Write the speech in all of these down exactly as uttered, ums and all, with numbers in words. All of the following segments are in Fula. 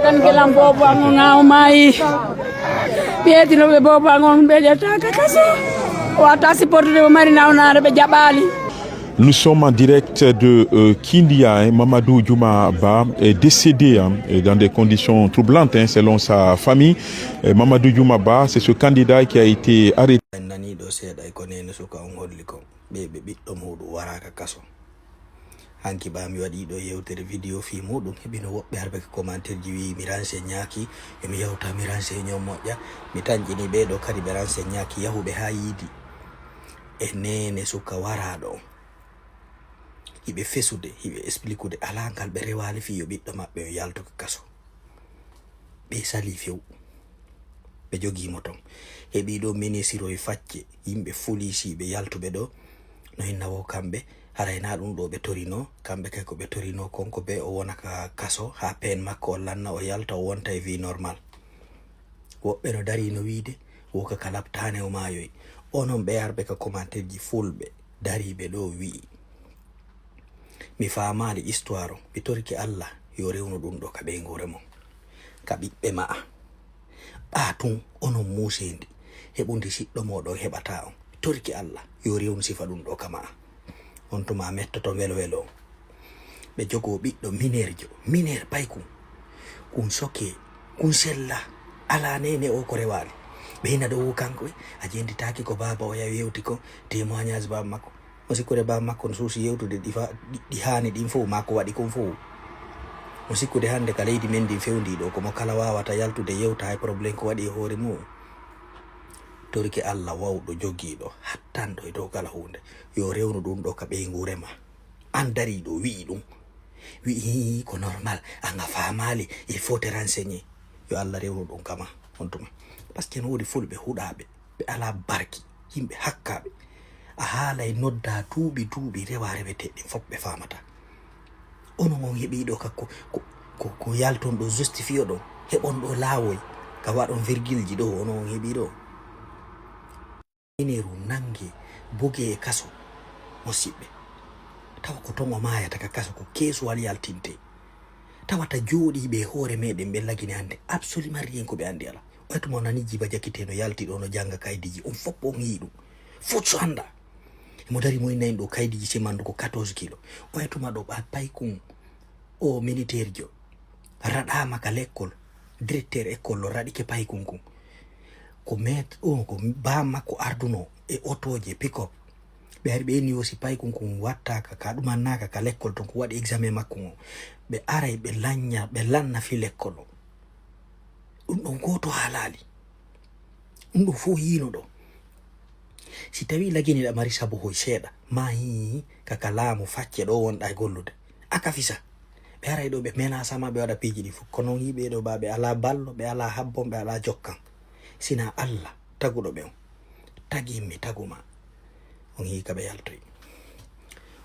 Tan gelam bobo angon aw maayi. Ɓeetino ɓe bobo angon ɓe ƴetta ka kaso. O watta supportude mo mari nawnaare ɓe jaɓaali. Nous sommes en direct de euh, Kindia. Hein. Mamadou Djouma Ba est décédé hein, et dans des conditions troublantes hein, selon sa famille. Et Mamadou Djouma Ba, c'est ce candidat qui a été arrêté. En nanii ɗo seeɗa e ko neene suka on holli ko ɓe ɓe ɓiɗɗo muɗum waraaka kaso. Hanki ɓa mi waɗi ɗo yewtere vidéo fii muɗum, heɓino woɓɓe arɓe ka commentaire ji wi'i mi renseignaaki, e mi yawta mi renseigno moƴƴa. Mi tanƴini ɓee ɗo kadi ɓe renseignaaki yahuɓe haa yiidi. E neene suka waraaɗo on. Hiɓe fesude, hiɓe explikude alaa ngal ɓe rewaali fii yo ɓiɗɗo maɓɓe on yaltu ka kaso. Ɓe salii few. Ɓe jogii mo ton. Heɓii ɗo minisiroy facce, yimɓe fuliisiiɓe yaltuɓe ɗo. No hinna wo kamɓe, haray naa ɗum ɗo ɓe torinoo, kamɓe kay ko ɓe torinoo kon ko bee o wona ka kaso, haa peen makko o lanna o yalta o wonta e vie normal. Woɓɓe no darii no wiide, wo ka ka laɓtaane o maayoy. Onon ɓe arɓe ka commentaire ji fulɓe, dariiɓe ɗo wi'i. Mi faamaali histoire on, mi torike Alla yo rewnu ɗum ɗo ka ɓeynguure mon, ka ɓiɓɓe ma'a. Ɓaa tun onon muuseendi heɓundi siɗɗo mooɗon heɓataa on, mi torike Alla yo rewnu sifa ɗum ɗo ka ma'a. On tuma mettoto welo welo on. Ɓe jogoo ɓiɗɗo mineerjo, mineer paykun. Kun sokee, kun sella, alaa neene o ko rewaali. Ɓe hina ɗo wuu kanko e, a jenditaaki ko baaba o yawi yewti ko, témoignage baaba makko. Mo sikkude baaba makko no suusi yewtude ɗi fa-, ɗi, ɗi haani ɗin fow, maa ko waɗi kon fow. Mo sikkude hannde ka leydi men ndin fewndii ɗo, ko mo kala waawata yaltude yewta hay problème ko waɗi e hoore mum. Torike Alla wawɗo jogiiɗo, hattanɗo e dow kala huunde. Yo rewnu ɗum ɗo ka ɓeynguure ma. An dariiɗo wi'i ɗum. Wi'i hii ko normal, an a faamaali, il faut te renseigner. Yo Alla rewnu ɗum kama, on tuma. Parce que no woodi fulɓe huɗaaɓe, ɓe alaa barki, yimɓe hakkaaɓe. A haalay noddaa duuɓi, duuɓi, rewa reweteeɗe, fof ɓe faamata. Onon on heɓii ɗo ka ko, ko, ko, ko yalton ɗo, justifié ɗon, heɓon ɗo laawoy, ka waɗon virgule ji ɗo, onon on heɓii ɗo. Mineeru nannge, bogee e kaso, musiɓɓe. Tawa ko ton o maayata ka kaso, ko keesuwal yaltinte. Tawata jooɗiiɓe e hoore meɗen ɓe lagine hannde, absolument rien ko ɓe anndi alaa. Oya tuma o nani Jiba Jakite no yalti ɗo, no jannga kaydiiji, on fof on yii ɗum. Fof so annda. Mo dari mo inna en ɗo kaydiiji simandu ko quatorze kilo. Oya tuma ɗo ɓa paykun o militeerjo raɗaama ka lekkol, directeur école o raɗike paykun kun. Ko met-, o, ko baa makko arduno e otooje pick-up. Ɓe ari ɓe inni o si paykun kun wattaaka ka, ɗumannaaka ka lekkol ton, ko waɗi examen makko on. Ɓe aray ɓe lanña, ɓe lanna fi lekkol on. Ɗum ɗon gooto haalaali. Ɗum ɗon fof yiino ɗo. Si tawii lagine ɗa mari sabu hoy seeɗa, ma hii ka ka laamu facce ɗo wonɗa e gollude. A ka fisa. Ɓe aray ɗo ɓe menasa ma ɓe waɗa piiji ɗi fof. Kono on yii ɓee ɗo ba ɓe alaa ballo, ɓe alaa habbon, ɓe alaa jokkan. Sina Alla taguɗo ɓe on. Tagimmi, taguma. On yii ka ɓe yaltoyi.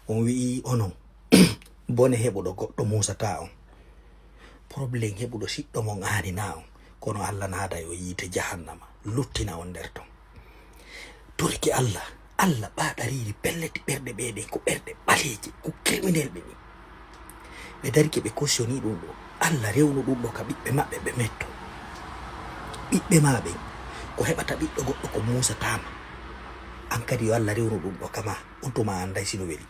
On wi'i onon, bone heɓuɗo goɗɗo muusataa on. Problème heɓuɗo siɗɗo mon aaninaa on. Kono Alla naada yo yiite jahannama, luttina on nder ton. Torike Alla, Alla ɓa ɗariiri pellet ɓerɗe ɓee ɗen ko ɓerɗe ɓaleeje, ko criminel ɓe ni. Ɓe darike ɓe cautionné ɗum ɗo. Alla rewnu ɗum ɗo ka ɓiɓɓe maɓɓe ɓe metto. Ɓiɓɓe ma ɓen, ko heɓata ɓiɗɗo goɗɗo ko muusataama. An kadi yo Alla rewnu ɗum ɗo kama, on tuma a annday si no weli.